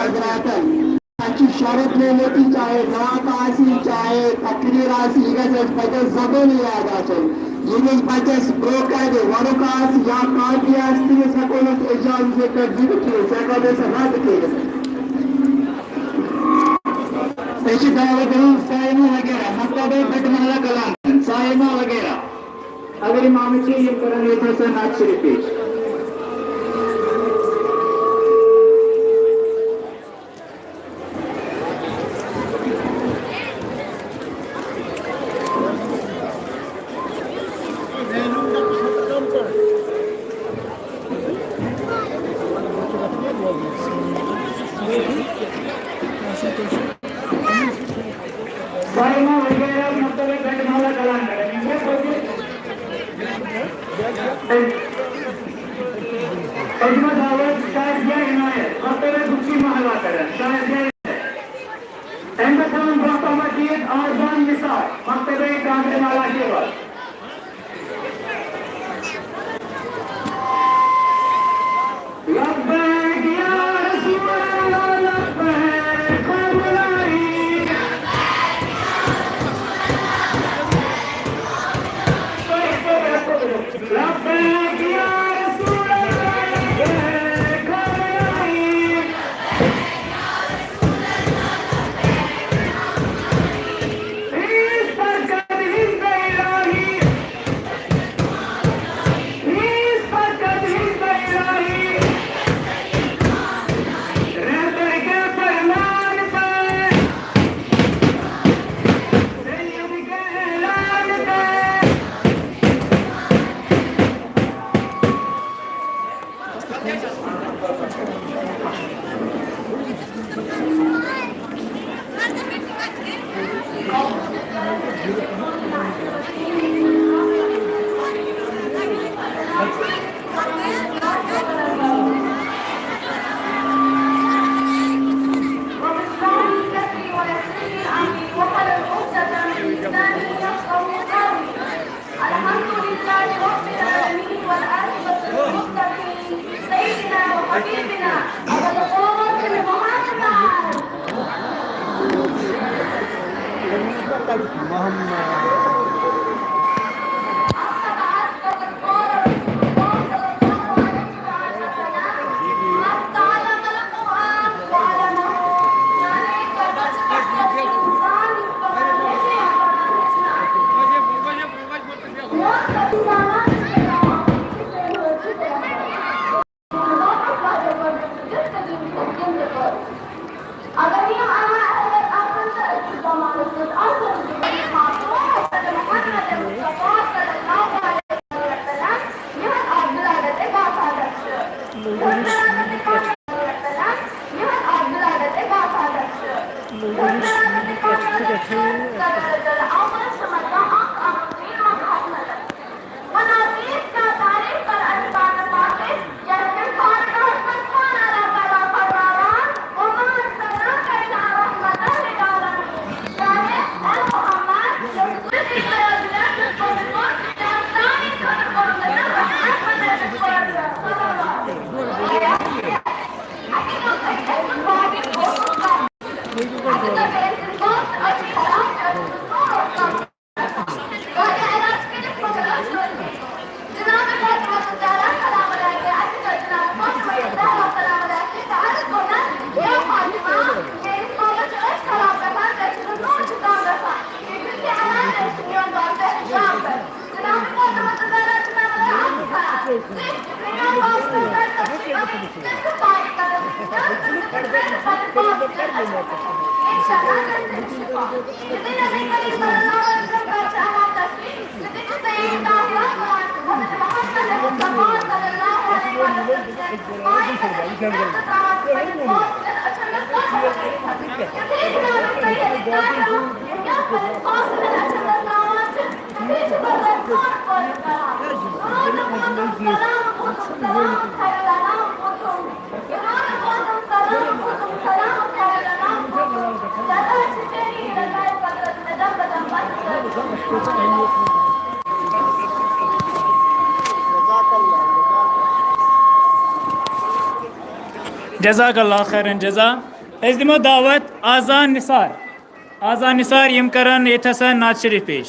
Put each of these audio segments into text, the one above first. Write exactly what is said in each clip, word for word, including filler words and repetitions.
حضراتن، اَسہِ چھُ شرط لیٚومُت، چاہے نعت آسہِ، چاہے تقریر آسہِ، یہِ گژھِ اَسہِ پننہِ زبٲنی یاد آسُن۔ ییٚمِس بچس برونٛہہ کنہِ ورُق آسہِ یا کاپی آسہِ، تٔمِس ہٮ۪کو نہٕ أسۍ اجازت دِتھ کینٛہہ، سُہ ہٮ۪کو نہٕ أسۍ رد کٔرِتھ۔ أسۍ چھِ دعوت دِوان صائمہ وغیرہ، مکتبہ بٹمالہ کلان، صائمہ وغیرہ۔ اگر امام چھِ، یِم کرن ییٚتہِ نَس نعت شریف پیش۔ صائمہ وغیرہ مکتبہ بٹمالہ کلان کرن۔ اجمل دعوت شازیہ عنایت، مکتبہ گپتی محلہ کرن، شازیہ عنایت۔ امہِ پتہٕ تھاوان برونٛہہ تامتھ دِتھ آذان نثار، مکتبہ کامرِ مالا شیوال۔ لبیک یا رسول اللہ، لبیک، قبلائی۔ لبیک یا رسول اللہ، لبیک، قبلائی۔ اس پر کبھی الحمد لله رب العالمين، والعاقبة للمتقين، سيدنا وحبيبنا أبا القاسم محمد. جزاک اللہ خیرن جزا۔ أسۍ دِمو دعوت آزان نثار۔ آزان نثار، یِم کرن ییٚتہِ ہسا نعت شریف پیش۔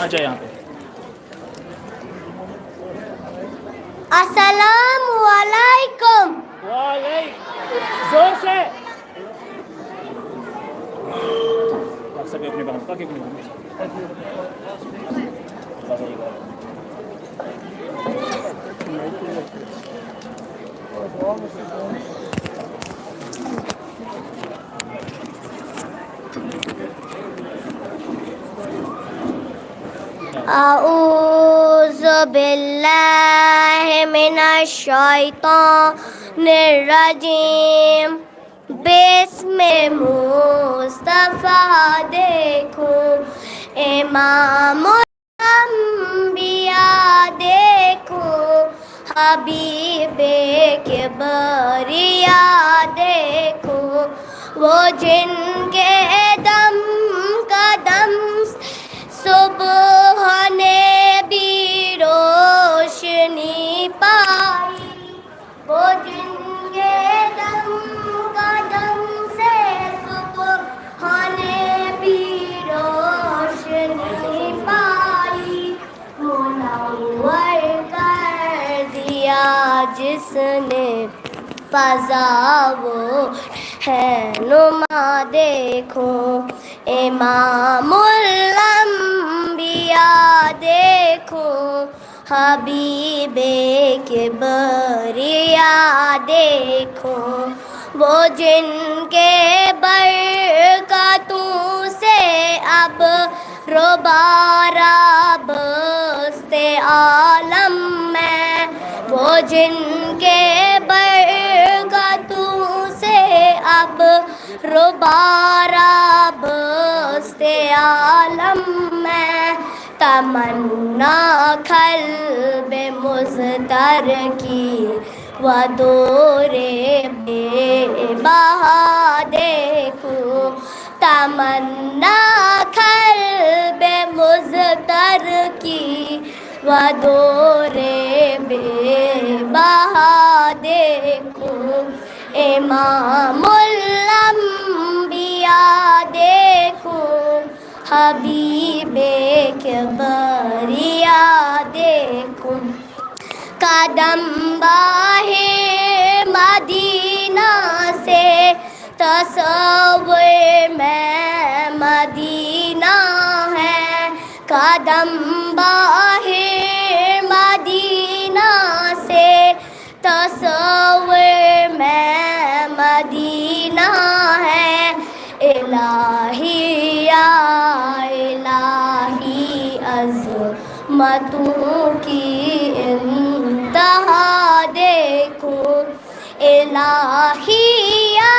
اچھا، یہاں پہ۔ السلام علیکم۔ وعلیکم۔ زور سے۔ اعوذ باللہ من الشیطان الرجیم۔ باسم مصطفیٰ دیکھوں، امام الانبیاء دیکھوں، حبیب کبریا دیکھوں، وہ جن کے دم قدم سے صبح نے بھی روشنی پائی، وہ جن کے دم قدم سے صبح نے بھی روشنی پائی، منور کر دیا جس نے فضا، وہ رہنما دیکھوں، امام الانبیاء دیکھوں، حبیب کبریا دیکھوں، وہ جن کے برکتوں سے اب روبارا بست عالم میں، وہ جن کے برکتوں سے اب روبارا بست عالم میں، تمنا قلب مضطر کی وہ دور بے بہا دیکھوں، تمنا قلب مضطر کی وہ دور بے بہا دیکھوں، امام الانبیاء دیکھوں، حبیب کبریا دیکھوں۔ قدم باہے مدینہ سے تصور میں مدینہ ہے، قدم باہے مدینہ سے تصور میں مدینہ ہے۔ الہی یا الہی، عظمتوں کی انتہا دیکھوں، الہی یا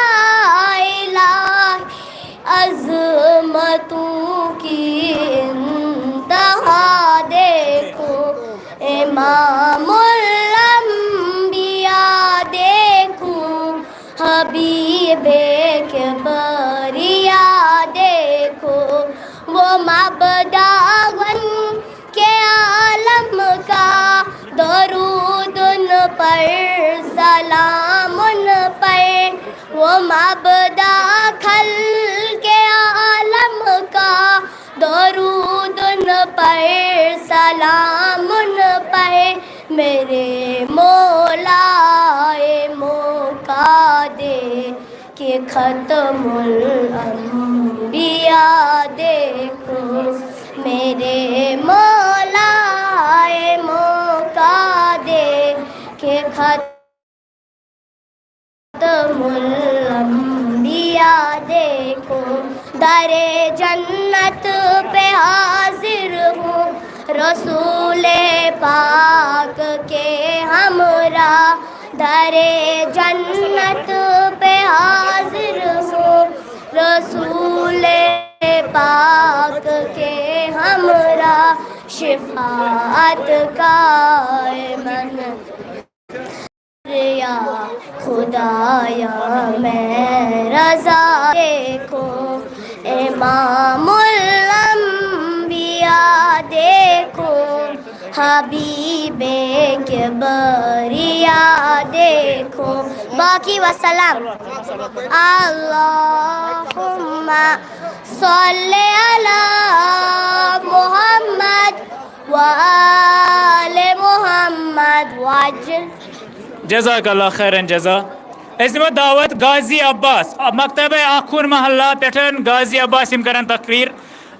الہی، عظمتوں کی انتہا دیکھوں، امام الانبیاء دیکھوں، حبیب کبریا دیکھوں، وہ مبدا ان کے عالم کا، درود ان پر، سلام ان پر، وہ مبدا خلق عالم کا، درود ان پر، سلام ان پر، میرے مولا، موقع دے کہ ختم الانبیاء دیکھوں، میرے مولا، موقع دے کہ ختم الانبیاء دیکھوں، در جنت پہ حاضر ہوں، رسول پاک کے ہمراہ، در جنت پہ حاضر ہوں، رسول پاک کے ہمراہ، شفاعت کا من یا خدایا میں رضا دیکھوں، امام الانبیاء دیکھوں، حبیب کبریا دیکھو۔ باقی وسلام۔ اللہم صل علی محمد و آل محمد وعجل۔ جزاک اللہ خیرن جزا۔ أسۍ دِمو دعوت غازی عباس، مکتبہ آخون محلہ پٮ۪ٹھ غازی عباس، یِم کرن تقریر۔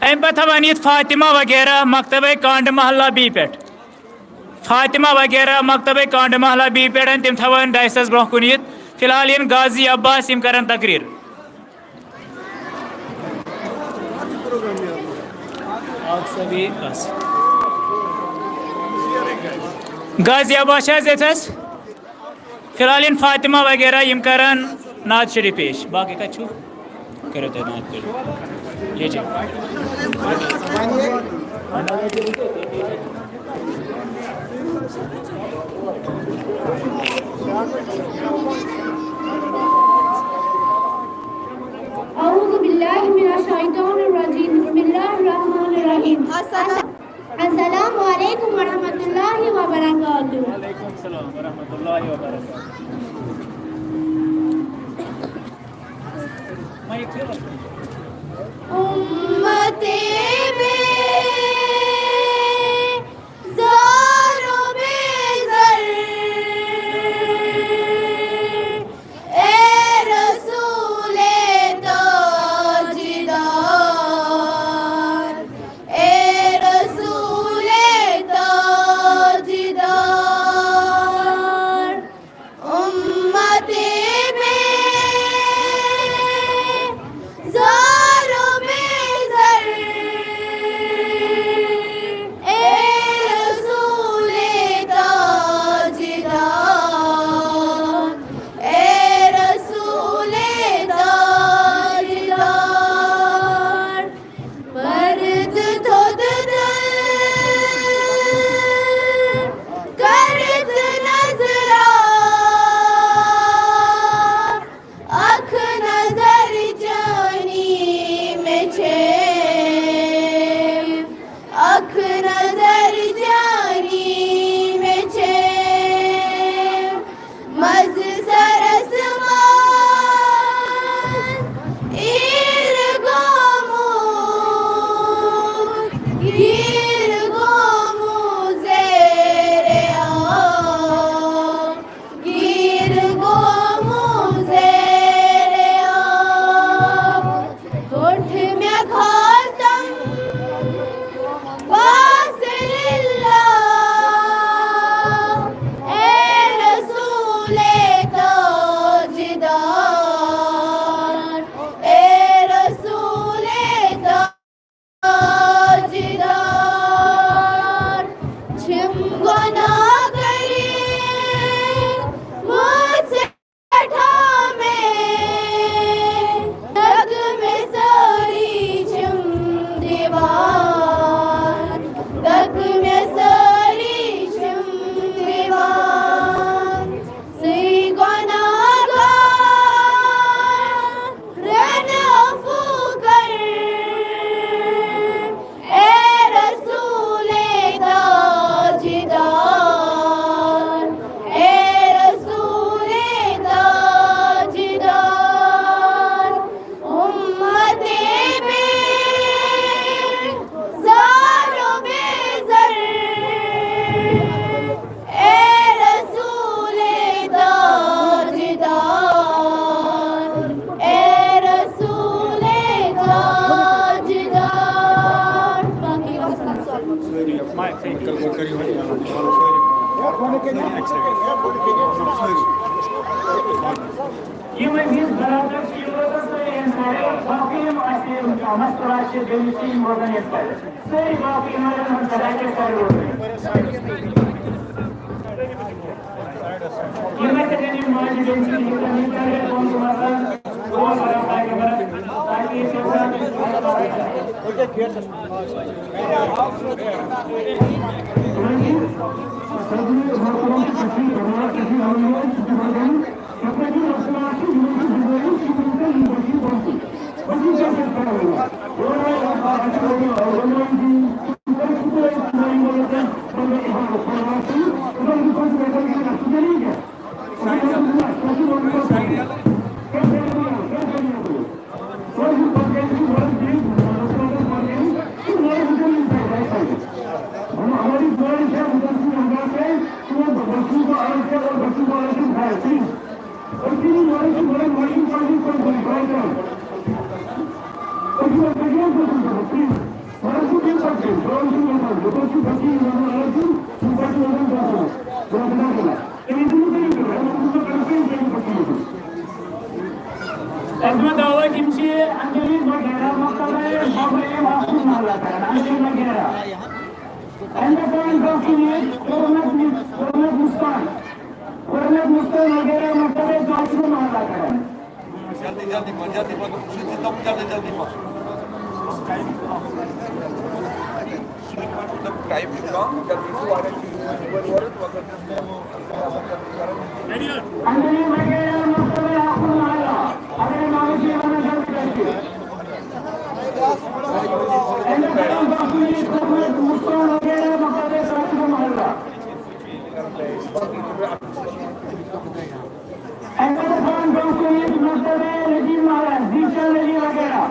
اَمہِ پتہٕ تھاوان یِتھ فاطمہ وغیرہ، مکتبہ کانڈ محلہ بی پٮ۪ٹھ۔ فاطمہ وغیرہ، مکتبہ کانڈ محلہ بی پٮ۪ٹھ، تِم تھاوان ڈائسس برونٛہہ کُن یِتھ۔ فی الحال یِن غازی عباس، یِم کرن تقریر۔ غازی عباس چھا حظ ییٚتھس؟ فی الحال یِن فاطمہ وغیرہ، یِم کرن نعت شریف پیش۔ باقٕے کتہِ چھُو؟ کٔرِو تُہۍ نعت پیش۔ یہِ چھِ۔ أعوذ بالله من الشيطان الرجيم. بسم الله الرحمن الرحيم. السلام عليكم ورحمة الله وبركاته. وعليكم السلام ورحمة الله وبركاته. امت بے زار و بے زر، اے رسول تاجدار، اے رسول تاجدار، امت بے زار و بے زر، اے رسول تاجدار، اے رسول تاجدار۔ پردٕ تھوٚد تہٕ کٔرٕتھ نظرا، اکھ نظر چٲنی مےٚ چھے، اکھ نظر چٲنی مےٚ چھے۔ مزٕ سرس منٛز ایٖر گوٚمُت، گیٖر گوٚمُت زیرِ آب، گیٖر گوٚمُت زیرِ آب۔ ہوٚٹ مےٚ خاتم واصل اللہ، اے رسول تاجدار، اے رسول تاجدار۔ چھِم گۄناہ کٔرِتھ مٲژ سٮ۪ٹھاہ مےٚ، دَکہٕ مےٚ سٲری چھِم دِوان، دَکہٕ مےٚ سٲری چھِم دِوان۔ سُے گۄناہ گار رن عفو کر، اے رسول تاجدار، اے رسول تاجدار۔ امت بے زار و بے زر، اے رسول تاجدار، اے رسول تاجدار۔ یِم أمِس برادر چھِ، یِم روزن سٲری أمِس گرِ، باقٕے یِم اَسہِ یِم مستوٗرات چھِ، بیٚیہِ چھِ یِم روزن ییٚتہِ گرِ۔ سٲری باقٕے یِم روزن ہمسایہِ چھِ سٲری روزن۔ یِم اَسہِ ییٚتٮ۪ن یِم ماجہِ بیٚنہِ چھِ، یِم تہِ یِم کَرن کٲم تہٕ مطلب، دُعا کَرن تاکہِ مطلب، تاکہِ یہِ چھِ آسان۔ عظمت دولت، یِم چھِ انجلی وغیرہ، مختبہ شاہ ابراہیم آخر محلہ کران، انجلی وغیرہ۔ اَمہِ پتہٕ آسہِ یہِ حرمت مُس-، حرمت مُستان، حرمت مُستان وغیرہ مختبہ آخر محلہ کران۔ جلدی، جلدی پہنچ، جلدی پہنچ، جلدی، جلدی پہنچ۔ ٹائم چھُ کم، جلدی چھُ واریاہ چیٖز۔ احمد خان ڈوکری، مقتدی نجیب مہراز، ذیشان علی وغیرہ۔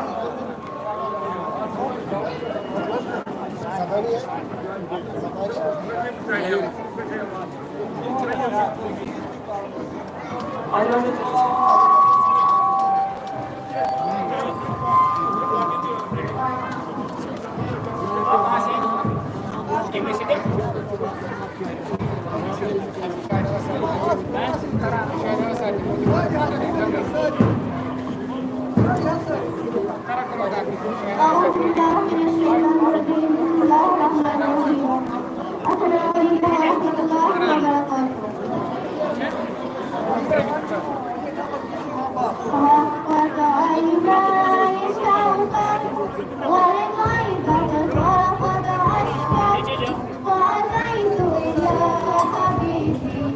أعوذ بالله من الشيطان الرجيم. بسم الله الرحمن الرحيم. السلام عليكم ورحمة الله وبركاته. رفض عيناي شوقا ولغيبة رفض عشقا فأتيت إلى حبيبي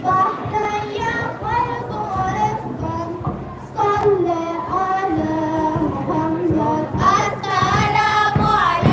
فاحتيا قلبه رفقا صل على محمد. السلام عليكم.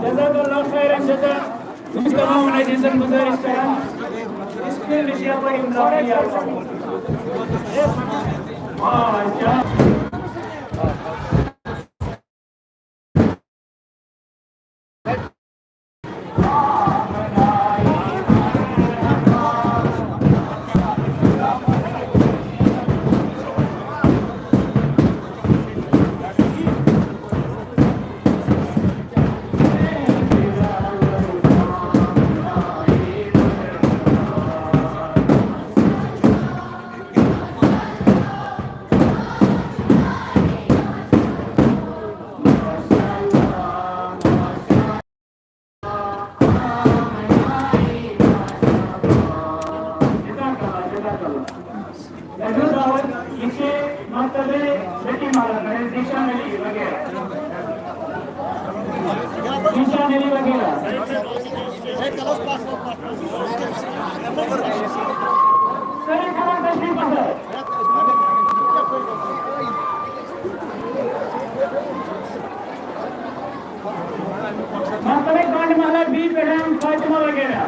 جزاک اللہ خیرن جزا۔ بہٕ چھُس تمام عزیزن گُزٲرِش کران، یُس فیلڈ چھِ یپٲرۍ یِم لفظ یاد کران۔ آ، کیٛاہ؟ سویرے مٹی مارا کریں، ذیشان علی وغیرہ، ذیشان علی وغیرہ۔ سر، کھڑا تشریف پذیر۔ مختلف گانڈ محلہ بی پیڑم فاطمہ وغیرہ۔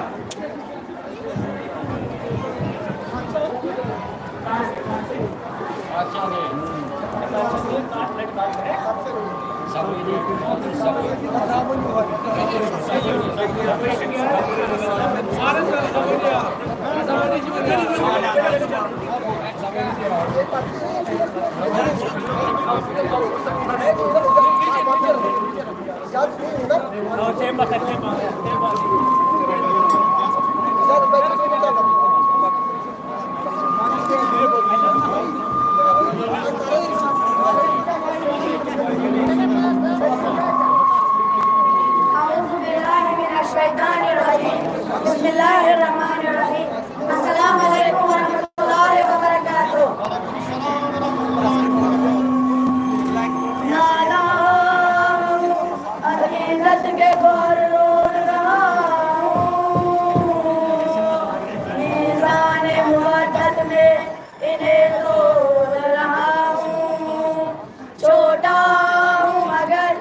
أعوذ بالله من الشيطان الرجيم. بسم الله الرحمن الرحيم. السلام عليكم ورحمة الله وبركاته. نالا ہوں، عقیدت کے بار رول رہا ہوں، میزان وحدت میں انہیں تول رہا ہوں۔ چھوٹا ہوں مگر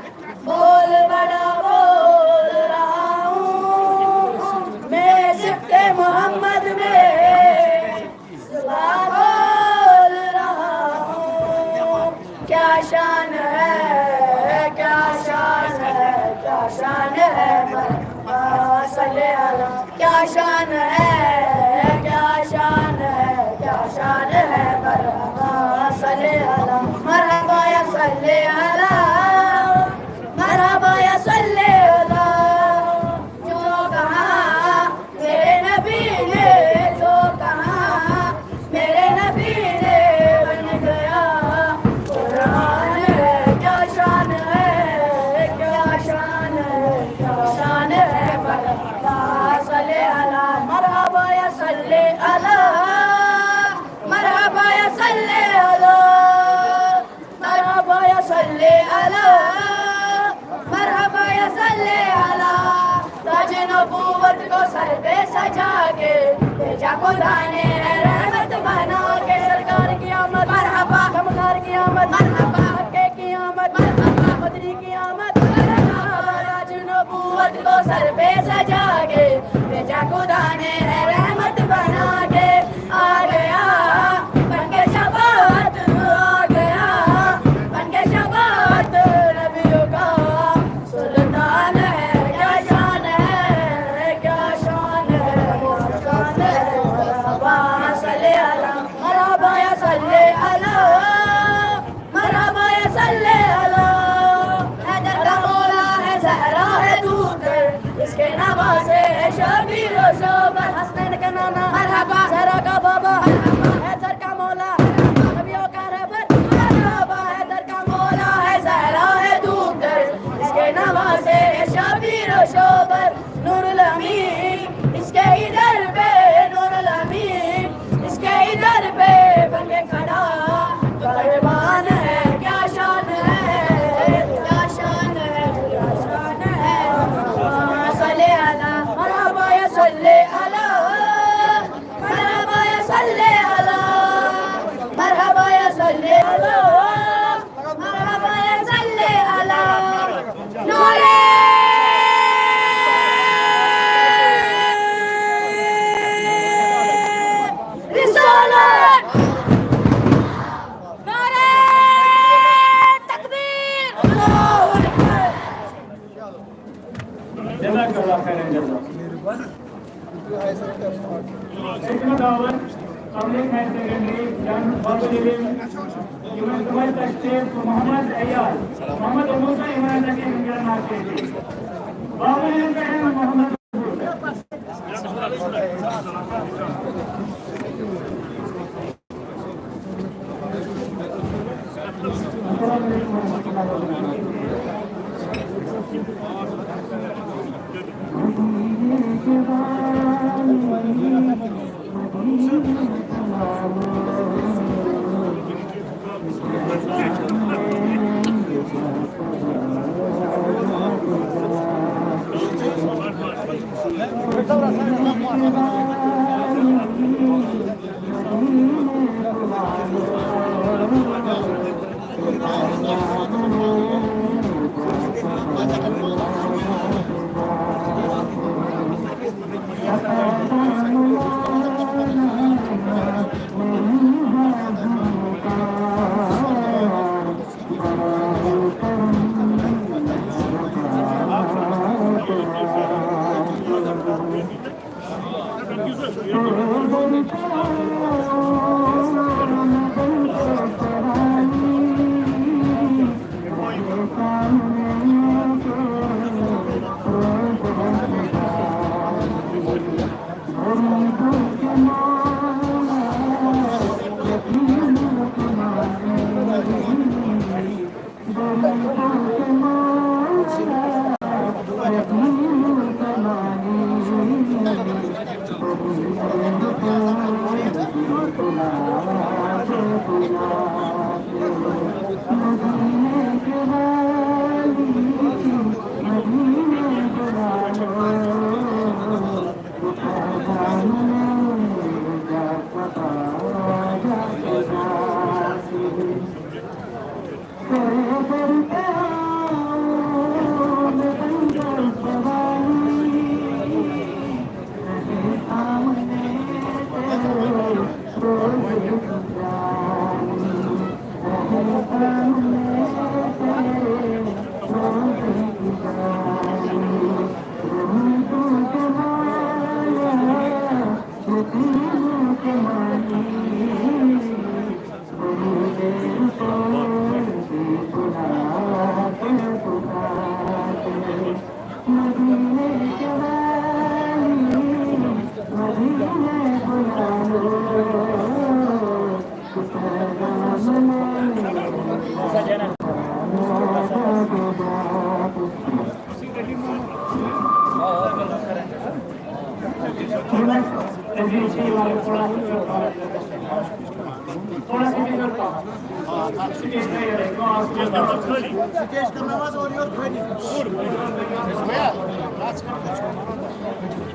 بول بڑا بول رہا ہوں، میں سبط محمد میں صبح بول رہا ہوں۔ کیا شان ہے، کیا شان ہے، کیا شان ہے، مرحبا صلی علی۔ کیا شان ہے، کیا شان ہے، کیا شان ہے، مرحبا صلی علی، مرحبا یا صلی علی، مرحبا یا صلی علی۔ جو کہا میرے نبی نے، جو کہا میرے نبی نے، بن گیا قرآن ہے۔ کیا شان ہے، کیا شان ہے، کیا شان ہے، مرحبا صلی علی، مرحبا یا صلی علی، مرحبا یا صلی علی، مرحبا یا صلی علی، مرحبا یا صلی علی۔ تاج نبوت کو سر پہ سجا کے بھیجا خدا نے رحمت بنا کے۔ سرکار کی آمد مرحبا، غمخوار کی آمد مرحبا، حق کی آمد مرحبا، مدنی کی آمد مرحبا۔ تاج نبوت کو سر پہ سجا کے بھیجا خدا نے رحمت بنا کے۔ آ گیا بن کے شفاعت، آ گیا بن کے شفاعت، نبیوں کا سلطان ہے۔ کیا شان ہے، کیا شان ہے، کیا شان ہے، مرحبا صلی علی، مرحبا یا صلی علی، مرحبا یا صلی علی۔ حیدر کا مولا ہے، زہرا ہے دودھ در، اس کے نواسے ہیں شبیر و شوبر۔ حسنین کا نانا مرحبا، زہرا کا بابا مرحبا، حیدر کا مولا، نبیوں کا رہبر مرحبا۔ حیدر کا مولا ہے، زہرا ہے دودھ در، اس کے نواسے ہیں شبیر و شوبر۔ نور الامین اس کے ادھر پہ، نور الامین اس کے ادھر پہ بن کے کھڑا پہلوان ہے۔ کیا شان ہے، کیا شان ہے، کیا شان ہے، مرحبا صلی علی، مرحبا یا صلی علی، مرحبا یا صلی علی، مرحبا یا صلی علی۔ مرحبا یا صلی علی نور رسالت، نعرہ تکبیر، اللہ اکبر۔ جزاک اللہ خیرا جزا۔ خدمت آور پبلک ہائر سیکنڈری جان بابل علم، یمن تمہر تشریف محمد ایاز، محمد موسیٰ عمران تک انگران آتے تھے۔ بابل علم کا ہے محمد۔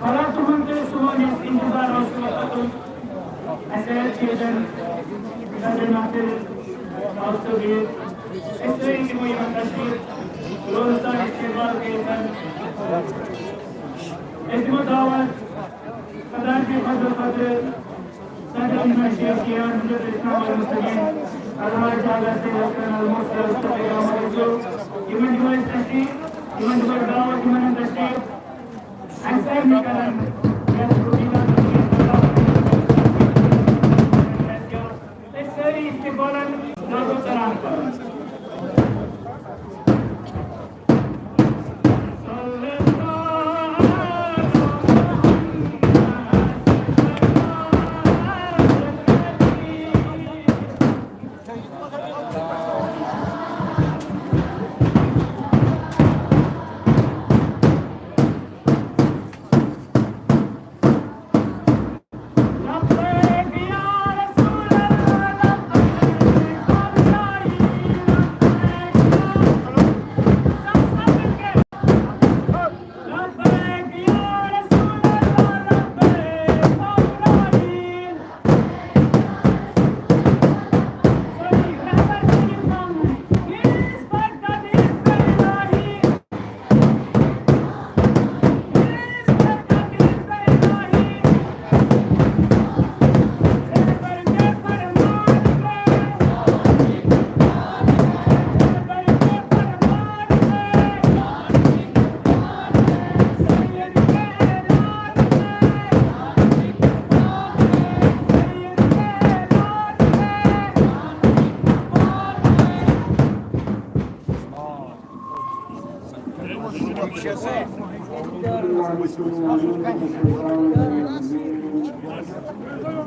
حالات تمن تہٕ سون یُس انتظار اوس وقتُک، اَسہِ حظ چھِ ییٚتٮ۪ن صدر محفل آو صٲب یِتھ۔ أسۍ سٲری دِمو یِمن تشریٖف، لوٗرٕ سان استقبال کٔرِتھ۔ أسۍ دِمو دعوت صدارتی فضل خٲطرٕ صدر محمد شیخ شیعہ حضرت الاسلام والمسلمین، الحاج اعلیٰ سید حسن المصطفیٰ صٲب، یِمن دِمو أسۍ تشریٖف، یِمن دِمو أسۍ دعوت، یِمن ہُنٛد تشریٖف۔ اَسہِ سارنٕے کرن یَتھ رُکیٖنَس أسۍ سٲری استقبالن نعرو کران کران۔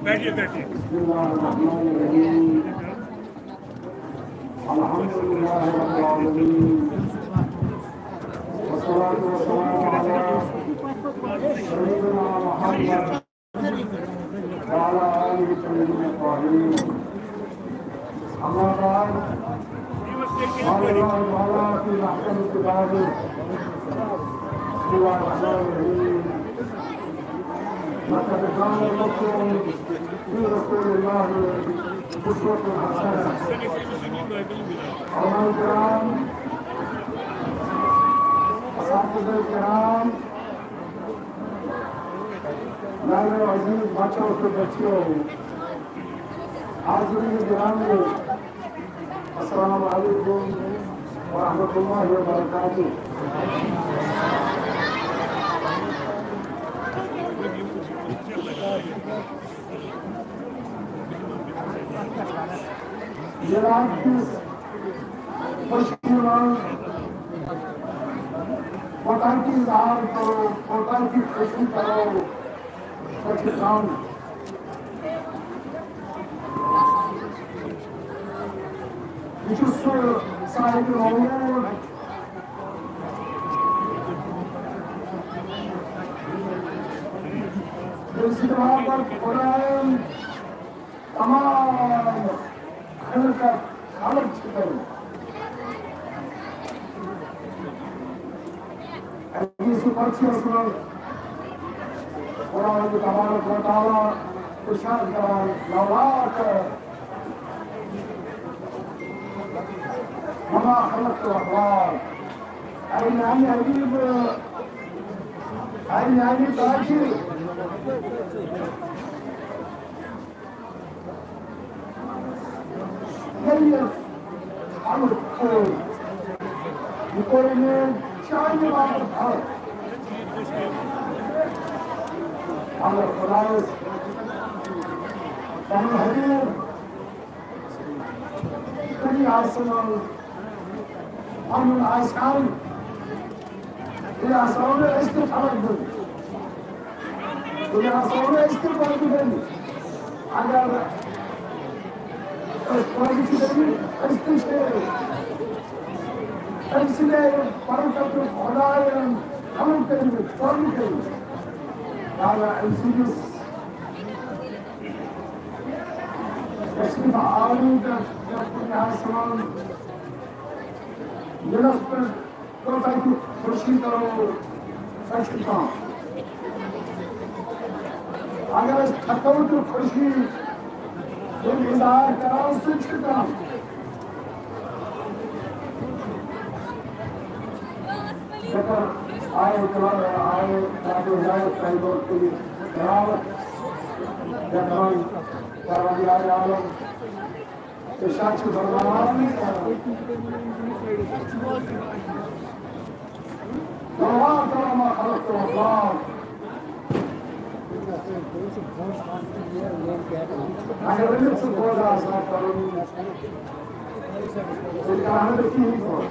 بیٹھیے، بیٹھیے۔ الحمد لله رب العالمين، والصلاة والسلام على سيدنا محمد وعلى آله الطيبين الطاهرين. أما بعد، قال الله تعالى في محكم كتابه، بسم الله الرحمن الرحيم. لقد كان لكم في رسول الله أسوة حسنة. علماء کرام، اساتذہ کرام، میانیو عزیز بچو تہٕ بچیو، حاضرین گرامی، السلام علیکم ورحمۃ اللہ وبرکاتہ۔ یہ رات کس خوشی منٛز کوتاہ تہِ اظہار کرو، کوتاہ تہِ خوشی کرو، سۄ چھِ کم۔ یہِ چھُ سُہ صاحبِ مولوٗد، ییٚمہِ سۭتۍ محبت خۄدایَن تمام خلقت خلق چھِ کران۔ حدیث قدسی منٛز قرآن تبارک و تعالیٰ ارشاد کران، لولا وما خلقت الأرض۔ اے میانہِ حبیب، اے میانہِ تاجہِ، ییٚلہِ خلق کوٚر، یہِ کوٚر مےٚ چانہِ باپتھ خلق۔ اگر خدایس پنُن حبیب کُنہِ آسمان پنُن آسہِ ہن، تیٚلہِ آسہو نہٕ أسۍ تہِ فرق دِنۍ۔ تیٚلہِ آسہو نہٕ أسۍ تہِ فرق دِنۍ۔ اگر أسۍ فرق چھِ دِنۍ، أسۍ تہِ چھِ أمۍ سٕنٛدے فرق خۄدایَن خلق کٔرمٕتۍ، فرق کٔرمٕتۍ۔ لہذا أمۍ سٕنٛدِس تشریف آوری پٮ۪ٹھ، پٮ۪ٹھ کُنہِ آسمان دِلس پٮ۪ٹھ کۭژاہ تہِ خوشی کرو، سۄ چھِ کم۔ اگر أسۍ کھژو تہِ خوشی ہُنٛد اظہار کرو، سُہ چھِ کم۔ مےٚ کٔر آیہِ تِلاوت، آیہِ تَتہِ ہدایت تۄہہِ برونٛہہ کُنہِ تِلاوت۔ یَتھ منٛز پروردگار عالم ارشاد چھُ فرماوان، "لولا ترى ما خلقت الأرض". اگر ؤنِتھ سُہ بوزان آسان پَرُن، تیٚلہِ کَرٕہا نہٕ بہٕ کِہیٖنۍ پَرُن۔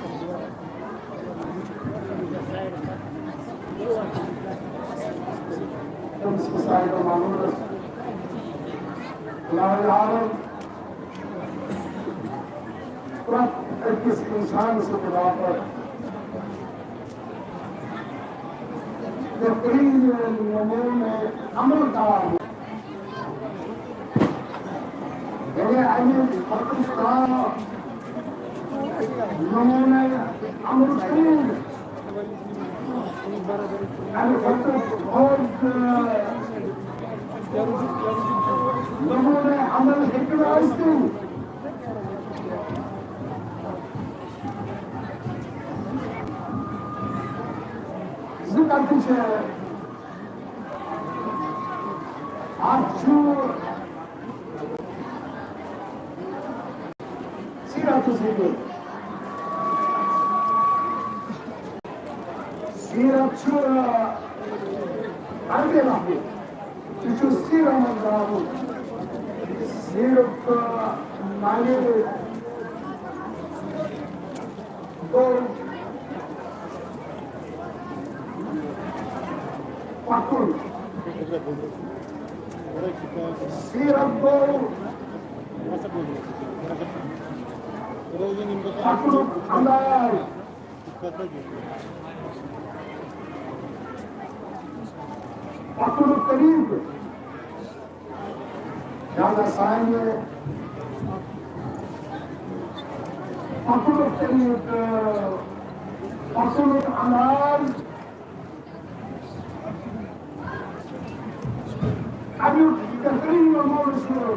تٔمِس مِثالہِ محمودس، الٰہِ عالم، پرٛٮ۪تھ أکِس اِنسان سٕنٛدِ باپتھ بہتریٖن نموٗنہٕ عمل کران۔ یعنی اَمہِ کھۄتہٕ کانٛہہ نموٗنہٕ عمل کٔرِو نہٕ۔ اَمہِ کھۄتہٕ بوٚڑ، آ، نموٗنہٕ عمل ہیٚکہِ نہٕ ٲسِتھ۔ زٕ کَتھٕ چھِ۔ اَتھ چھُ سیرت سۭتۍ۔ سیرت چھُ عربی لفظ۔ یہِ چھُ سیرہ منٛز درٛامُت۔ سیرت، آ، معنی گوٚو پکُن۔ سیرت گوٚو پکنُک انداز۔ پکنُک طریقہٕ۔ لہذا سانہِ پکنُک طریقہٕ، پکنُک انداز، اَمیُک بہتریٖن نموٗنہٕ چھُ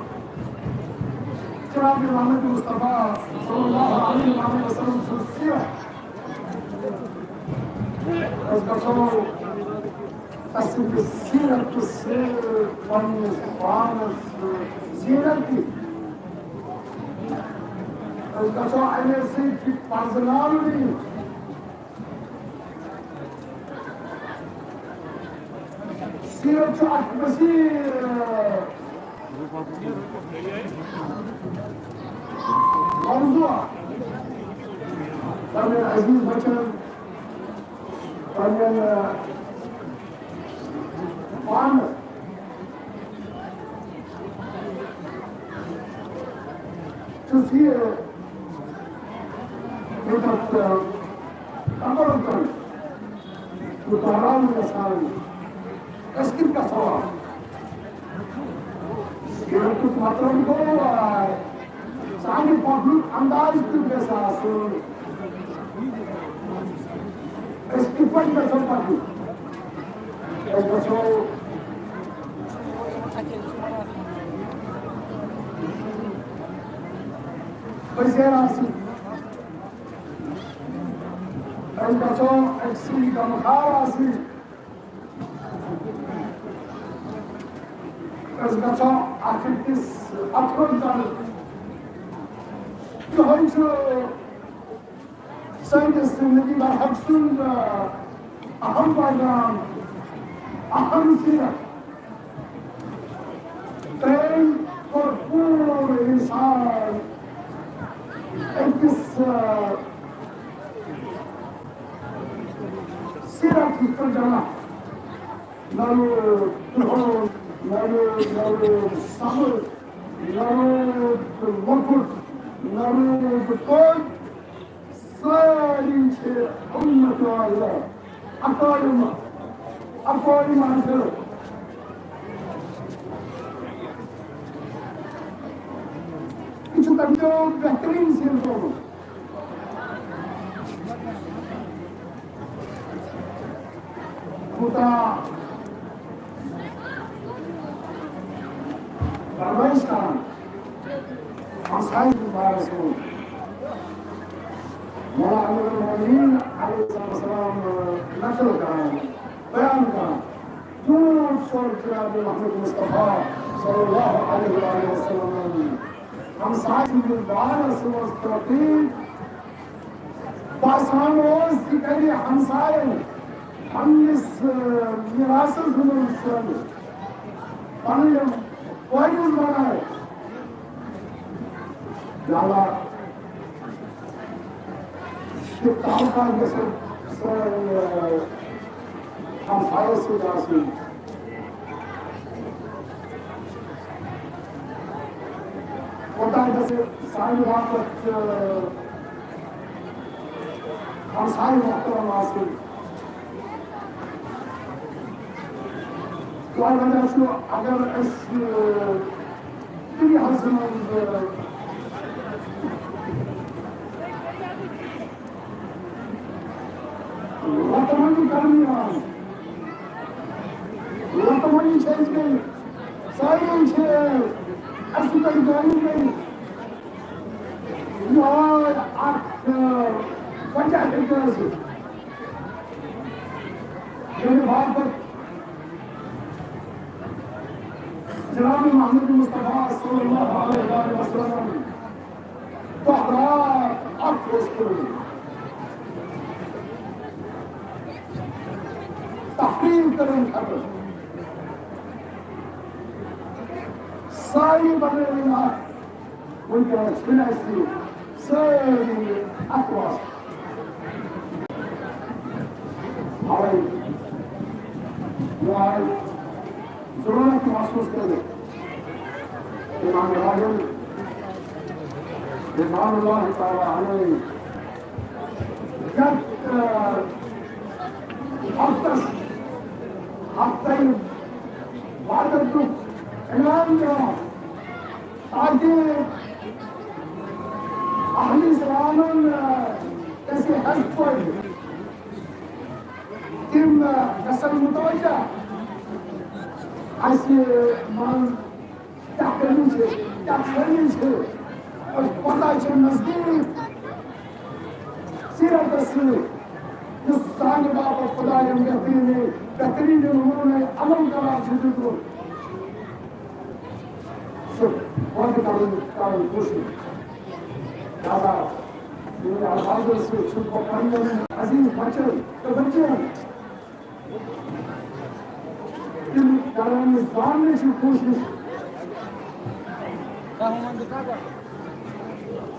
جناب محمد مصطفیٰ صلی اللہ علیہ وآلہ وسلم سٕنٛز سیرت۔ أسۍ گژھو تسٕنٛدِ سیرتہٕ سۭتۍ پننِس پانس سۭتۍ زیٖنت دِتھ۔ أسۍ گژھو اَمے سۭتۍ تہِ پرزناونہٕ یِتھ۔ سیرت چھُ اکھ وسیع موضوع۔ پننٮ۪ن عزیز بچن، پننٮ۪ن، آ، پانس چھُس یہِ خدمت، آ، تبرک کرُن۔ تہٕ دۄہراوُن یژھان، أسۍ کِتھ کٔنۍ سوال؟ ییٚمیُک مطلب گوٚو، آ، سانہِ پکنُک انداز کیُتھ گژھِ آسُن، أسۍ کِتھ پٲٹھۍ گژھو پکٕنۍ؟ أسۍ گژھو پٔزۍ آسٕنۍ، أسۍ گژھو أکۍ سٕنٛدۍ غمخار آسٕنۍ۔ أسۍ گژھو اکھ أکِس اَتھٕ تل۔ یِہوٚے چھُ سٲنِس زندگی برحق سُنٛد، آ، اہم پیغام، اہم سیرت۔ تٔمۍ کوٚر پوٗرٕ انسان أکِس، آ، سیرتس پٮ۪ٹھ جمع۔ نہ روٗد کرٛہُن، نہ روٗد، نہ روٗد سبز، نہ روٗد لۄکُٹ، نہ روٗد کوٚت۔ سٲری چھِ اُمت والے، اقٲیِم، اقٲیِم حٲصِل۔ یہِ چھُ تَمہِ دۄہ بہتریٖن سیٖن تھوٚومُت۔ کوٗتاہ فرمٲیِش کران، ہمسایہِ سٕنٛدِس بارس منٛز مولا امیر المومنین علیہ السلام نقل کران، بیان کران۔ تیوٗت کوٚر جناب محمد مصطفیٰ صلی اللہ علیہ وآلہ وسلمن ہمسایہِ سٕنٛدِس بارس منٛز ترقی۔ باسان اوس، یہِ کرِ ہمساین پننِس، آ، میراثس منٛز شٲمِل، پنٕنۍ وٲرِث بنٲوِتھ۔ لہذا یہِ تعلقات گژھن سٲنۍ، آ، ہمسایو سۭتۍ آسٕنۍ۔ کوتاہ گژھِ سانہِ باپتھ، آ، ہمسایہِ محترم آسٕنۍ۔ تۄہہِ وَنان چھُ، اگر أسۍ، آ، دُنیاہَس منٛز، آ، لَتہٕ منٛگہٕ کرنہٕ یِوان۔ لَتہٕ منٛگہٕ چھِ أسۍ گٔمٕتۍ، سٲری چھِ اَسہِ پٮ۪ٹھ گٲمٕتۍ۔ یِہوٚے اَکھ، آ، وجہ ہیٚکہِ ٲسِتھ۔ ییٚمہِ باپتھ جناب محمد مصطفیٰ صلی اللہ علیہ وسلم دۄہ راتھ اکھ اوس کوٚرمُت۔ تفریٖح کٔرٕن ختم۔ سارے بنٲوِن اکھ۔ وٕنکیٚنَس چھِنہٕ اَسہِ سٲری اکھ وَس۔ اَوَے یہِ آے ضروٗرت محسوٗس کٔرِتھ امام راحل رضوان اللہ تعالیٰ علیہ یَتھ، آ، ہفتس، ہفتہٕ وعدتُک اعلان کران، تاکہ اہل اسلامن، آ، گژھِ حض پٲدٕ۔ تِم، آ، گژھن متوجہ اَسہِ منٛز کیٛاہ کٔمی چھِ، کیٛاہ خٲمی چھِ۔ أسۍ پتہ چھِ نزدیٖک سیرتس سۭتۍ، یُس سانہِ باپتھ خۄداین بہتریٖن، بہتریٖن نموٗنہٕ عمل کران چھُ دیُتمُت۔ سُہ پٲدٕ کرُن، کرُن کوٗشِش۔ لہذا یِمن الفاظن سۭتۍ چھُس بہٕ پننٮ۪ن عزیٖز بچن تہٕ بچیَن تِم کران زاننٕچ کوٗشِش۔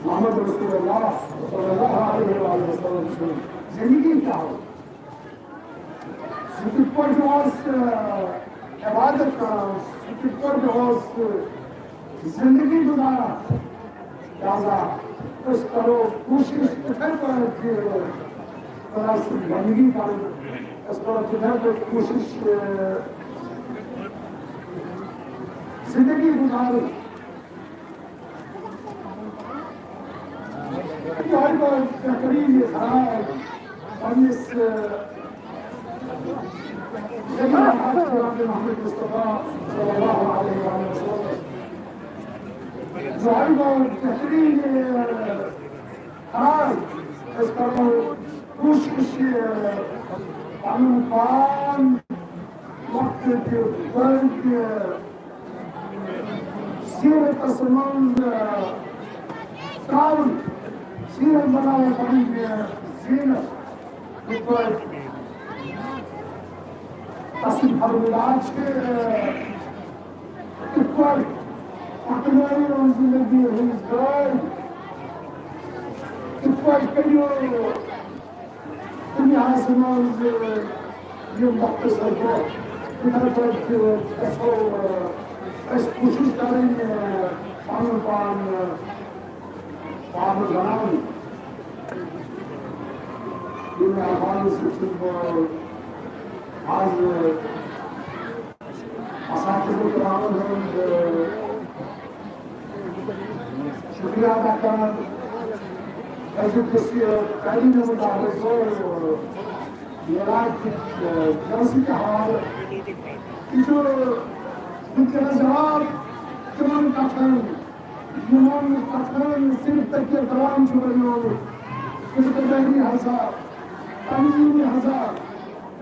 محمد رسول اللہ صلی اللہ علیہ وآلہ وسلم سٕنٛز زندگی کیٛاہ ٲس؟ سُہ کِتھ پٲٹھۍ اوس، آ، عبادت کران؟ سُہ کِتھ پٲٹھۍ اوس، آ، زندگی گُزاران؟ لہذا أسۍ کرو کوٗشِش تِتھے پٲٹھۍ خۄداے سٕنٛز بندگی کرٕنۍ۔ أسۍ کرو تِتھے پٲٹھۍ کوٗشِش، آ، زندگی گزارٕنۍ۔ یِہوٚے گوٚو بہتریٖن یہِ خراب پنٛنِس، آ، نبی محمد جناب محمد مصطفیٰ صلی اللہ علیہ وسلم۔ یِہوٚے گوٚو بہتریٖن یہِ خراب۔ أسۍ کرو کوٗشِش یہِ پنُن پان وقتہٕ تہِ، بٔلکہِ سیرتس منٛز، آ، ترٛاوُن، سیرت بناوُن پنٕنۍ، آ، زیٖنت۔ یِتھ پٲٹھۍ تسٕنٛدۍ فرمودات چھِ، آ، یِتھ پٲٹھۍ پکنٲیِو زندگی ہٕنٛز گٲڑۍ، یِتھ پٲٹھۍ کٔرِو دُنیاہَس منٛز یِم وقتہٕ سۭتۍ برٛونٛہہ، تِتھَے پٲٹھۍ تہِ گژھو أسۍ کوٗشِش کَرٕنۍ پَنُن پان پاک بَناوُن۔ یِمَن الفاظن سۭتۍ چھُس بہٕ آز اساتذہ کرامن ہُنٛد، آ، شُکریہ ادا کران۔ أزیُک یُس یہِ تعلیٖمی مُظٲہرٕ گوٚو، آ، معراج کہِ، آ، جلسہٕ کہِ حوالہٕ، یہِ چھُ وٕنکیٚنَس جواب تِمَن کَتھَن، یِمَن کَتھَن صرف تقیہ کلام چھُ بنیومُت۔ کردٲری ہسا، تنظیٖمی ہسا،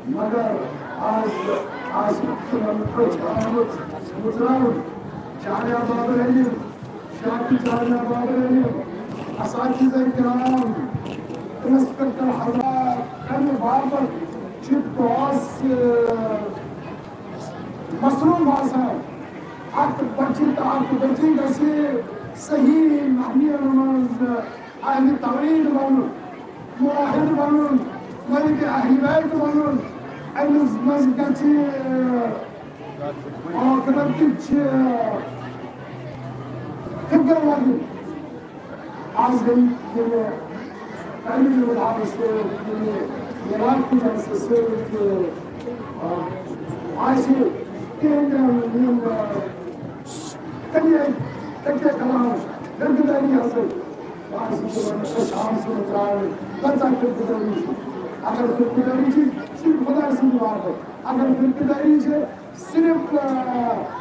مگر آز، آز چھُ تِمن أچھ آمٕژ مُژراوُن۔ جامعہ بابر علم، شاکر جامعہ بابر علم، اساتذہ کرام، انسپکٹر حضرات، امہِ باپتھ چھِ دۄہس، آ، مصروف آسان۔ اکھ بچہِ تہٕ اکھ بچی گژھِ صحیح معنین منٛز اہل توحید بنُن، موحد بنُن، ملک اہل بیت بنُن۔ أمِس منٛز گژھِ ٲخرتٕچ فکر لگٕنۍ۔ آز ییٚمہِ، ییٚمہِ تعلیٖمی مُظٲہرٕ سۭتۍ، ییٚمہِ معراج کہِ جلسہٕ سۭتۍ، آ، آسہِ تِہنٛدٮ۪ن یِم، آ، تَمہِ آیہِ تَتہِ کَران گرٛنٛدٕدٲری حٲصِل۔ پانَس چھِ تِمَن أچھ آمژٕ ترٛاونہٕ، کۭژاہ گرٛنٛدٕدٲری چھِ۔ اگر گرٛنٛدٕدٲری چھِ، صرف خۄداے سٕنٛدِ باپتھ۔ اگر گرٛنٛدٕدٲری چھِ، صرف، آ،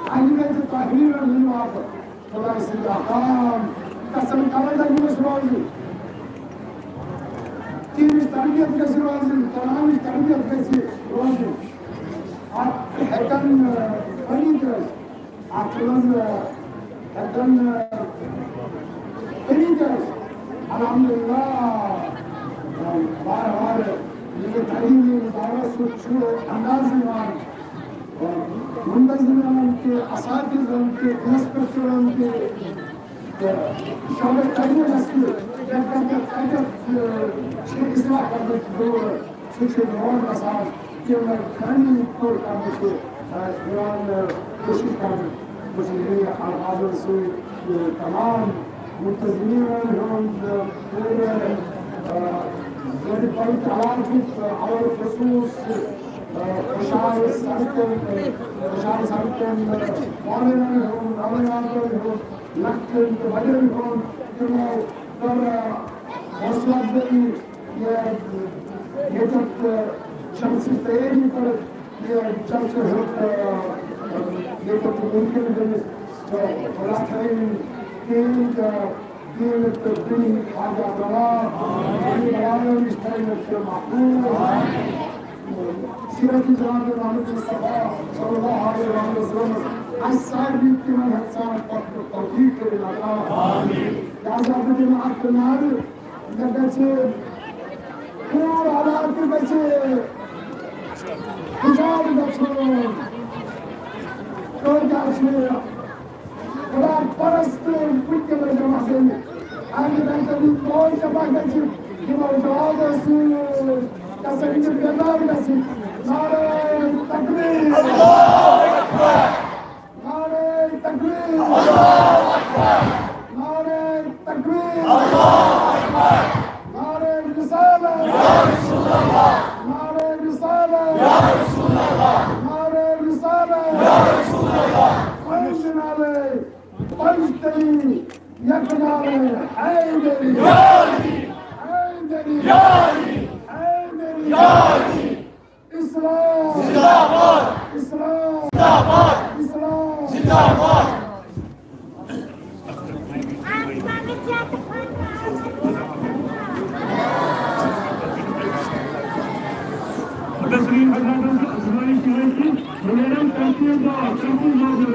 اہلِ بیتِ طاہریٖنَن ہٕنٛدِ باپتھ۔ خۄداے سٕنٛدِ احکام گژھن تَوَے لَگہِ أسۍ روزٕنۍ۔ دیٖنٕچ تربیت گژھِ روزٕنۍ، قرآنٕچ تربیت گژھِ روزٕنۍ۔ اَتھ ہٮ۪کَن، آ، ؤنِتھ أسۍ۔ اَتھ منٛز، آ، ہٮ۪کَن، آ، کٔرِتھ اَسہِ۔ الحمدللہ، آ، وارٕ وارٕ ییٚلہِ تعلیٖمی ادارَس سۭتۍ چھُ اندازٕ یِوان، آ، منتظمَن تہِ، اساتذن تہِ، انسپکٹرن تہِ، تہٕ شعبہ تعلیٖمَس تہِ، یَتھ کَتٮ۪تھ کَتٮ۪تھ، آ، چھِ اصلاح کَرنٕچ ضروٗرت۔ سُہ چھُ یِوان گژھان، تِم کامہِ پوٗرٕ کرنہٕ چھِ، آ، یِوان، آ، کوٗشِش کرنہٕ۔ بہٕ چھُس یِمنٕے الفاظن سۭتۍ، آ، تمام منتظمیٖنَن ہُنٛد، آ، پوٗرٕ، آ، زَرِ پَنُن علاقُک، آ، عوام خصوٗص، آ، خوشحال سڑکَن، آ، خوشحال سڑکَن، آ، والٮ۪ن ہُنٛد، نوجوانَن ہُنٛد، لۄکٹٮ۪ن تہٕ بَڑٮ۪ن ہُنٛد، تِمو کٔر، آ، حوصلہٕ اَفزٲیی۔ یہِ، ییٚتیُک، آ، شمسٕچ تیٲری کٔرٕکھ، یہِ شمسہٕ ہیوٚت، آ، ییٚتیُک مُمکِن گٔمِس، آ، خۄدا تھٲیِن تِہِنٛدۍ، آ، دیٖنہٕ تہٕ دُنیہٕکۍ حاجات روا، یِم بلاوَن نِش تھٲیِن تِم محفوٗظ۔ سیرت جناب محمد مصطفیٰ صلی اللہ علیہ وسلم اَسہِ سارنٕے تِمَن ہٮ۪تھ سان پَکنُک توفیٖق کٔرِن عطا۔ لہذا بہٕ دِمہٕ اَتھ نعرٕ، مےٚ گژھِ پوٗرٕ علاقہٕ گژھِ حجاب گژھُن۔ تُہۍ کیٛاہ چھِ خدا پرست وٕنکیٚنَس جمع گٔمٕتۍ؟ اَمہِ گژھِ تۄہہِ دۄہ جمع گژھِ یِمو جوابو سۭتۍ۔ گژھن تِم بیدار گژھٕنۍ۔ نعرہ تکبیر۔ نعرہ تکبیر۔ نعرہ تکبیر۔ نعرہ رسالت۔ نعرہ رسالت۔ نعرہ رسالت۔ یکمال حیدری۔ حیدری۔ حیدری۔ اسلام۔ زندہ باد۔ اسلام۔ زندہ باد۔ اسلام۔ زندہ باد۔ تسلیم حضرات، سوال شاید کہ ملرم ترتیب دار، ترتیب دار۔